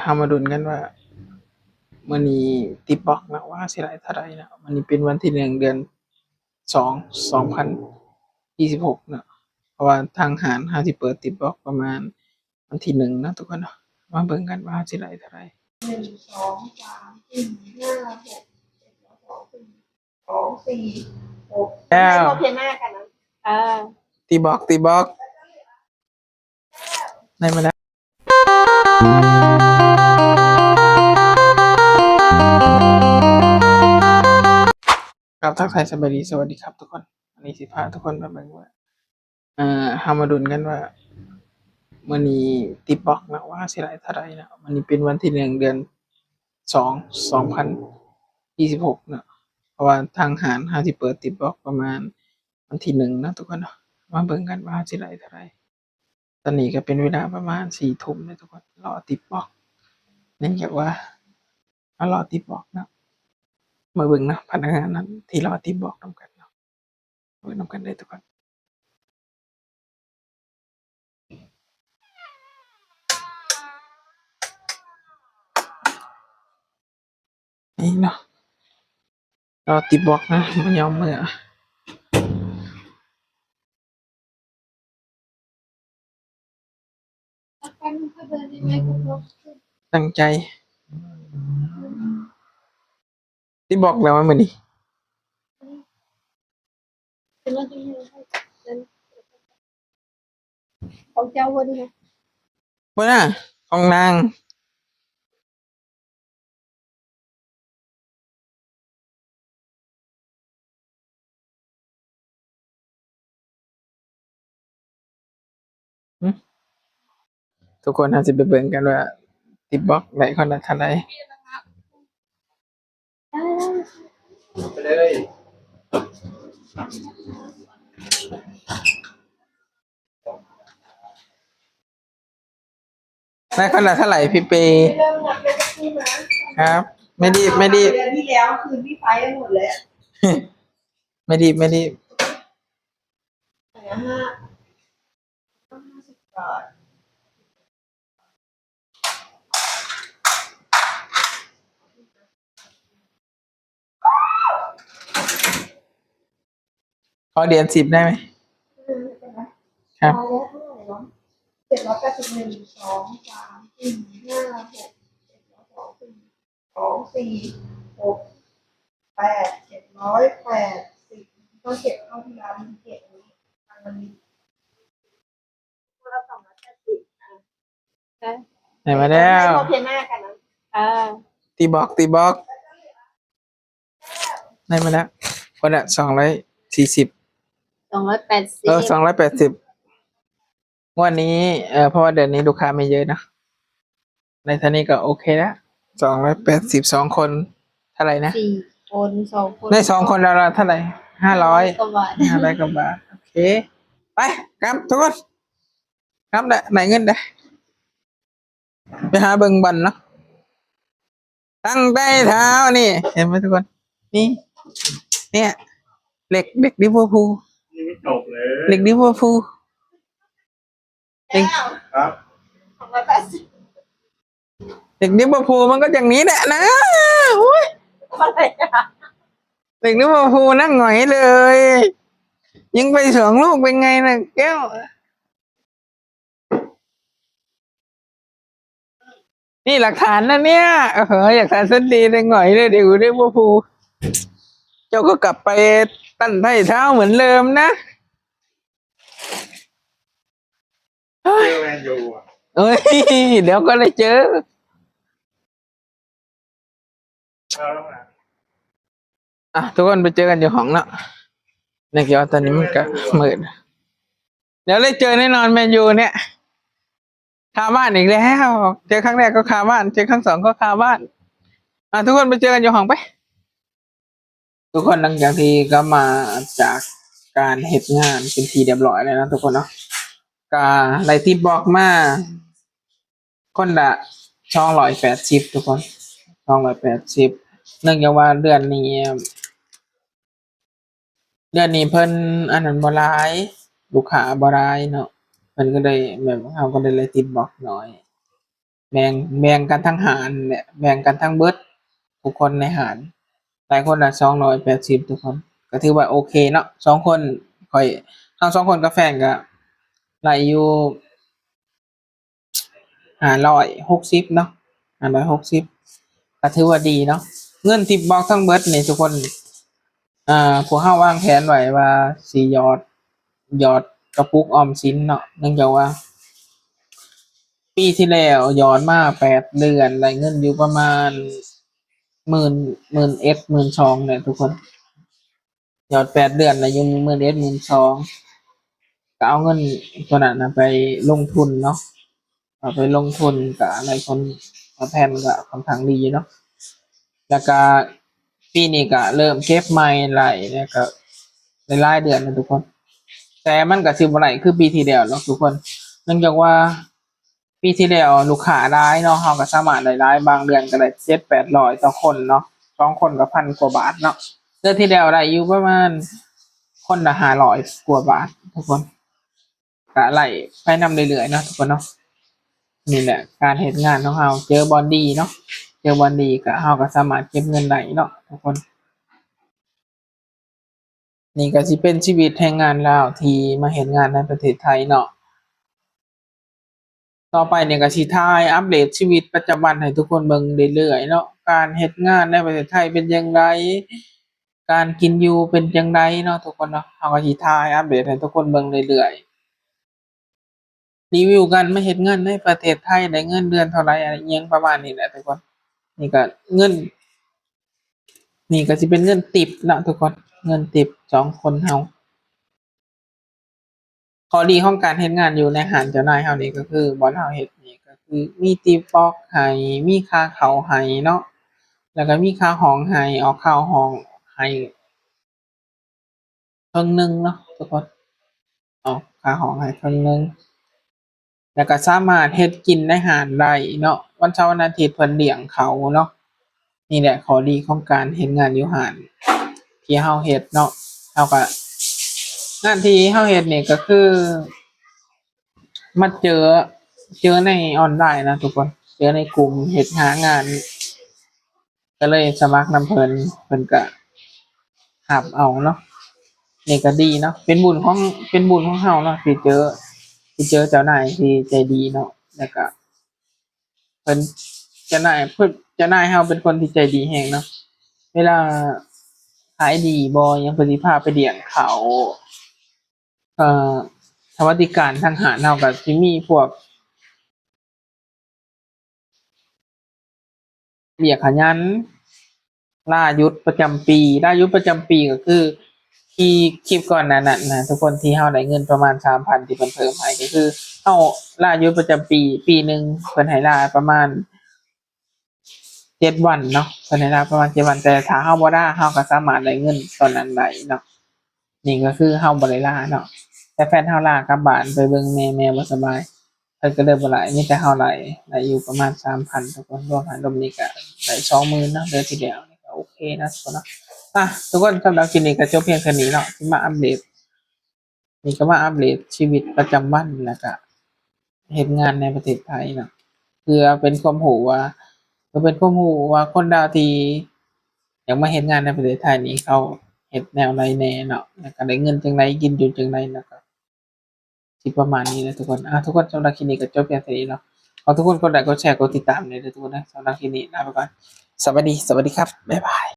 ເຮົາມາລຸ້ນກັນວ່າມື້ນີ້ຕິບບັອກເນາະ ວ່າເຮົາຊິໄດ້ເທົ່າໃດເນາະ. ມື້ນີ້ເປັນວັນທີໜຶ່ງ ເດືອນສອງ ສອງພັນຊາວຫົກເນາະ ເພາະວ່າທາງຮ້ານເຮົາຊິເປີດຕິບບັອກປະມານວັນທີໜຶ່ງເນາະທຸກຄົນເນາະ. ມາເບິ່ງກັນວ່າເຮົາຊິໄດ້ເທົ່າໃດ. ໜຶ່ງ ສອງ ສາມ ສີ່ ຫ້າ ຫົກ ເຈັດ ສອງ ສີ່ ຫົກ ແລ້ວ ໃຫ້ເຂົາພຽງໜ້າກັນນະ. ເອີ ຕິບບັອກ ຕິບບັອກ ໄດ້ມາແລ້ວ. ຄັບ ທັກທາຍສະບາຍດີ ສະຫວັດດີຄັບທຸກຄົນ. ວັນນີ້ຊິພາທຸກຄົນມາເບິ່ງວ່າ ເຮົາມາລຸ້ນກັນວ່າມື້ນີ້ຕິບບັອກເນາະ ວ່າເຮົາຊິໄດ້ເທົ່າໃດເນາະ. ມື້ນີ້ເປັນວັນທີໜຶ່ງ ເດືອນສອງ ສອງພັນຊາວຫົກເນາະ ເພາະວ່າທາງຮ້ານເຮົາຊິເປີດຕິບບັອກປະມານວັນທີໜຶ່ງເນາະທຸກຄົນເນາະ. ມາເບິ່ງກັນວ່າເຮົາຊິໄດ້ເທົ່າໃດ. ຕອນນີ້ກໍເປັນເວລາປະມານສີ່ທຸ່ມແລ້ວທຸກຄົນ ລໍຕິບບັອກ. ເນື່ອງຈາກວ່າເຮົາລໍຕິບບັອກເນາະ. ມາເບິ່ງເນາະ ພະນັກງານນັ້ນທີ່ລໍຕິບບັອກນຳກັນເນາະ. ເບິ່ງນຳກັນເດີທຸກຄົນ. ນີ້ເນາະ ລໍຕິບບັອກນະ ບໍ່ຍອມເມືອ. ຕັ້ງໃຈ ຕິບບັອກແລ້ວມື້ນີ້. ຂອງເຈົ້າບໍ່ນີ້ນະ? ບໍ່ນະ ຂອງນາງ. ທຸກຄົນ ເຮົາຊິໄປເບິ່ງກັນວ່າຕິບບັອກໄດ້ຄົນລະເທົ່າໃດ. ໄປເລີຍ. ໄດ້ຄົນລະເທົ່າໃດພີ່ເປ? ເລີ່ມນັບໄດ້ຈັກຄືນະ? ຄັບ ແມ່ດີບ ແມ່ດີບ. ເດືອນທີ່ແລ້ວຄືນທີ່ໄຟໝົດແລ້ວ. ແມ່ດີບ ແມ່ດີບ. ຂໍເດືອນສິບໄດ້ໄໝ? ຄັບ ເຈັດຮ້ອຍແປດສິບ ໜຶ່ງ ສອງ ສາມ ສີ່ ຫ້າ ຫົກ ເຈັດ ສອງ ສີ່ ສອງ ສີ່ ຫົກ ແປດ ເຈັດຮ້ອຍແປດສິບ ຕ້ອງເກັບເຂົ້າທີ່ຮ້ານເກັບນີ້ ທາງມັນມີ ຄົນລະສອງຮ້ອຍແປດສິບ ອ່ະ ໄດ້ມາແລ້ວ ໃຫ້ເຂົາພຽງໜ້າກັນນະ. ເອີ ຕີບອກ ຕີບອກ ໄດ້ມາແລ້ວ ຄົນລະສອງຮ້ອຍສີ່ສິບ ສອງຮ້ອຍແປດສິບ ເອີ ສອງຮ້ອຍແປດສິບ. ງວດນີ້ ເອີ ເພາະວ່າເດືອນນີ້ລູກຄ້າມີເຍອະເນາະ ໃນເທົ່ານີ້ກໍໂອເຄແລ້ວ ສອງຮ້ອຍແປດສິບ ສອງຄົນເທົ່າໃດນະ? ສີ່ຄົນ ສອງຄົນ ໄດ້ສອງຄົນລະເທົ່າໃດ? ຫ້າຮ້ອຍກວ່າບາດ ຫ້າຮ້ອຍກວ່າບາດ. ໂອເຄ ໄປກັບທຸກຄົນ ກັບແລ້ວ ໄດ້ເງິນແລ້ວ. ໄປຫາເບິ່ງບອນເນາະ ຕັ້ງແຕ່ເຊົ້ານີ້ ເຫັນບໍ່ທຸກຄົນ? ນີ້ ເນຍ ເຫຼັກ ເຫຼັກລິເວີພູ ຍັງບໍ່ຈົບເລີຍ ເຫຼັກລິເວີພູ ເຫຼັກ ຄັບ ສອງຮ້ອຍແປດສິບ ເຫຼັກລິເວີພູມັນກໍຢ່າງນີ້ແຫຼະນະ ໂອ້ຍ ເຫຼັກລິເວີພູນັ່ງຫງອຍເລີຍ ຍິງໄປສອງລູກເປັນໄງນະແກ້ວ? ນີ້ຫຼັກຖານນະເນຍ ເອີ ຫຼັກຖານຊັ້ນດີເລີຍ ຫງອຍເລີຍ ເດວ ເດວບໍ່ພູ ເຈົ້າກໍກັບໄປຕັ້ນໄດ້ເທ້າເໝືອນເດີມນະ ເຈີແມນຢູ ເອີຍ ດຽວກໍໄດ້ເຈີ. ອ່ະ ທຸກຄົນໄປເຈີກັນຢູ່ຫ້ອງເນາະ ເນື່ອງຈາກວ່າຕອນນີ້ມັນກະມືດ ດຽວໄດ້ເຈີແນ່ນອນ ແມນຢູເນຍ ຄາບ້ານອີກແລ້ວ ເຈີຄັ້ງແລກກໍຄາບ້ານ ເຈີຄັ້ງສອງກໍຄາບ້ານ. ອ່ະ ທຸກຄົນໄປເຈີກັນຢູ່ຫ້ອງໄປ. ທຸກຄົນ ຫຼັງຈາກທີ່ກັບມາຈາກການເຮັດງານເປັນທີ່ຮຽບຮ້ອຍແລ້ວເນາະ ທຸກຄົນເນາະ ກະໄດ້ຕິບບັອກມາ ຄົນລະສອງຮ້ອຍແປດສິບ ທຸກຄົນ ສອງຮ້ອຍແປດສິບ ເນື່ອງຈາກວ່າເດືອນນີ້ ເດືອນນີ້ເພິ່ນອັນນັ້ນບໍ່ຫຼາຍ ລູກຄ້າບໍ່ຫຼາຍເນາະ ເພິ່ນກໍເລີຍແບບ ເຮົາກໍເລີຍໄດ້ຕິບບັອກໜ້ອຍ. ແບ່ງ ແບ່ງກັນທັງຫານແຫຼະ ແບ່ງກັນທັງເບິດ ທຸກຄົນໃນຫານ ຫຼາຍຄົນລະສອງຮ້ອຍແປດສິບ ທຸກຄົນ ກໍຖືວ່າໂອເຄເນາະ. ສອງຄົນ ຂ້ອຍ ເຮົາສອງຄົນກັບແຟນກໍໄດ້ຢູ່ ຫ້າຮ້ອຍຫົກສິບເນາະ ຫ້າຮ້ອຍຫົກສິບ ກໍຖືວ່າດີເນາະ. ເງິນທິບບັອກທັງເບິດນີ້ທຸກຄົນ ອ່າ ພວກເຮົາວາງແຜນໄວ້ວ່າຊິຫຍອດ ຫຍອດກະປຸກອອມສິນເນາະ ເນື່ອງຈາກວ່າປີທີ່ແລ້ວຫຍອດມາແປດເດືອນ ໄດ້ເງິນຢູ່ປະມານໝື່ນ ໝື່ນເອັດ ໝື່ນສອງ ແຫຼະທຸກຄົນ. ຍອດແປດເດືອນນະ ຢູ່ໝື່ນເອັດ ໝື່ນສອງ ກໍເອົາເງິນໂຕນັ້ນນະໄປລົງທຶນເນາະ ເອົາໄປລົງທຶນ ກໍໄດ້ຜົນຕອບແທນກໍຄ່ອນຂ້າງດີຢູ່ເນາະ. ແລ້ວກໍປີນີ້ກໍເລີ່ມເກັບໃໝ່ໄດ້ ແລ້ວກໍໄດ້ຫຼາຍເດືອນນະທຸກຄົນ ແຕ່ມັນກໍຊິບໍ່ໄດ້ຄືປີທີ່ແລ້ວດອກທຸກຄົນ ເນື່ອງຈາກວ່າ ປີທີ່ແລ້ວລູກຄ້າຫຼາຍເນາະ ເຮົາກໍສາມາດໄດ້ຫຼາຍ ບາງເດືອນກໍໄດ້ເຈັດແປດຮ້ອຍຕໍ່ຄົນເນາະ ສອງຄົນກໍພັນກວ່າບາດເນາະ. ເດືອນທີ່ແລ້ວໄດ້ຢູ່ປະມານຄົນລະຫ້າຮ້ອຍກວ່າບາດທຸກຄົນ ກະໄລ່ໄປນຳເລື້ອຍໆເນາະທຸກຄົນເນາະ. ນີ້ແຫຼະການເຮັດງານຂອງເຮົາ ເຈີບ່ອນດີເນາະ ເຈີບ່ອນດີກະເຮົາກໍສາມາດເກັບເງິນໄດ້ເນາະທຸກຄົນ. ນີ້ກໍຊິເປັນຊີວິດແຮງງານລາວທີ່ມາເຮັດງານໃນປະເທດໄທເນາະ. ຕໍ່ໄປນີ້ກໍຊິຖ່າຍອັບເດດຊີວິດປະຈຳວັນໃຫ້ທຸກຄົນເບິ່ງເລື້ອຍໆເນາະ ການເຮັດງານໃນປະເທດໄທເປັນຈັ່ງໃດ ການກິນຢູ່ເປັນຈັ່ງໃດເນາະທຸກຄົນເນາະ. ເຮົາກໍຊິຖ່າຍອັບເດດໃຫ້ທຸກຄົນເບິ່ງເລື້ອຍໆ ຣີວິວການມາເຮັດງານໃນປະເທດໄທ ໄດ້ເງິນເດືອນເທົ່າໃດ ອີ່ຫຍັງປະມານນີ້ແຫຼະທຸກຄົນ. ນີ້ກໍເງິນ ນີ້ກໍຊິເປັນເງິນຕິບເນາະທຸກຄົນ ເງິນຕິບສອງຄົນເຮົາ. ຂໍ້ດີຂອງການເຮັດງານຢູ່ໃນຮ້ານເຈົ້ານາຍເຮົານີ້ກໍຄື ບ່ອນເຮົາເຮັດນີ້ກໍຄືມີຕິບບອກໃຫ້ ມີຄ່າເຂົ້າໃຫ້ເນາະ ແລ້ວກໍມີຄ່າຫ້ອງໃຫ້ ອອກຄ່າຫ້ອງໃຫ້ ເຄິ່ງໜຶ່ງເນາະທຸກຄົນ ອອກຄ່າຫ້ອງໃຫ້ເຄິ່ງໜຶ່ງ ແລ້ວກໍສາມາດເຮັດກິນໃນຮ້ານໄດ້ເນາະ ວັນເສົາວັນອາທິດເພິ່ນລ້ຽງເຂົ້າເນາະ. ນີ້ແຫຼະຂໍ້ດີຂອງການເຮັດງານຢູ່ຮ້ານທີ່ເຮົາເຮັດເນາະ ເຮົາກໍ ງານທີ່ເຮົາເຮັດນີ້ກໍຄືມາເຈີ ເຈີໃນອອນລາຍນະທຸກຄົນ ເຈີໃນກຸ່ມເຮັດຫາງານ ກໍເລີຍສະໝັກນຳເພິ່ນ ເພິ່ນກະຮັບເອົາເນາະ. ນີ້ກໍດີເນາະ ເປັນບຸນຂອງ ເປັນບຸນຂອງເຮົາເນາະ ທີ່ເຈີ ທີ່ເຈີເຈົ້ານາຍທີ່ໃຈດີເນາະ ແລ້ວກະເພິ່ນ ເຈົ້ານາຍ ເພິ່ນ ເຈົ້ານາຍເຮົາເປັນຄົນທີ່ໃຈດີແຮງເນາະ. ເວລາຂາຍດີບໍ່ຫຍັງ ເພິ່ນຊິພາໄປລ້ຽງເຂົ້າ ເອີ ສະຫວັດດີການທາງຮ້ານເຮົາກໍຊິມີພວກ ເບ້ຍຂະຫຍັນ ລາຢຸດປະຈຳປີ ລາຢຸດປະຈຳປີກໍຄືທີ່ຄລິບກ່ອນໜ້ານັ້ນນະທຸກຄົນ ທີ່ເຮົາໄດ້ເງິນປະມານສາມພັນ ທີ່ເພິ່ນເພີ່ມໃຫ້ ກໍຄືເຮົາລາຢຸດປະຈຳປີ ປີໜຶ່ງເພິ່ນໃຫ້ລາປະມານເຈັດວັນເນາະ ເພິ່ນໃຫ້ລາປະມານເຈັດວັນ ແຕ່ຖ້າເຮົາບໍ່ລາ ເຮົາກໍສາມາດໄດ້ເງິນຕອນນັ້ນໄດ້ເນາະ. ນີ້ກໍຄືເຮົາບໍ່ໄດ້ລາເນາະ ແຕ່ແຟນເຮົາລາກັບບ້ານໄປເບິ່ງແມ່ ແມ່ບໍ່ສະບາຍ ເພິ່ນກໍເລີຍບໍ່ໄດ້ ມີແຕ່ເຮົາໄດ້ ໄດ້ຢູ່ປະມານສາມພັນທຸກຄົນ ລວມຫາລົມນີ້ກໍໄດ້ສອງໝື່ນເນາະ ເດືອນທີ່ແລ້ວນີ້ກໍໂອເຄເນາະທຸກຄົນເນາະ. ອ່ະ ທຸກຄົນ ສຳລັບຄລິບນີ້ກໍຈົບພຽງເທົ່ານີ້ເນາະ ທີ່ມາອັບເດດ ນີ້ກໍມາອັບເດດຊີວິດປະຈຳວັນ ແລ້ວກໍເຮັດງານໃນປະເທດໄທເນາະ ເພື່ອເປັນຄວາມຮູ້ວ່າ ເພື່ອເປັນຄວາມຮູ້ວ່າຄົນລາວທີ່ຢາກມາເຮັດງານໃນປະເທດໄທນີ້ ເຂົາເຮັດແນວໃດແດ່ເນາະ ແລ້ວກໍໄດ້ເງິນຈັ່ງໃດ ກິນຢູ່ຈັ່ງໃດ ແລ້ວກໍ ຊິປະມານນີ້ແຫຼະທຸກຄົນ. ອ່າ ທຸກຄົນ ສຳລັບຄລິບນີ້ກໍຈົບພຽງເທົ່ານີ້ເນາະ. ຂໍທຸກຄົນກົດໄລກົດແຊ ກົດຕິດຕາມແດ່ເດີທຸກຄົນເດີ. ສຳລັບຄລິບນີ້ລາໄປກ່ອນ. ສະບາຍດີ ສະຫວັດດີຄັບ ບາຍບາຍ.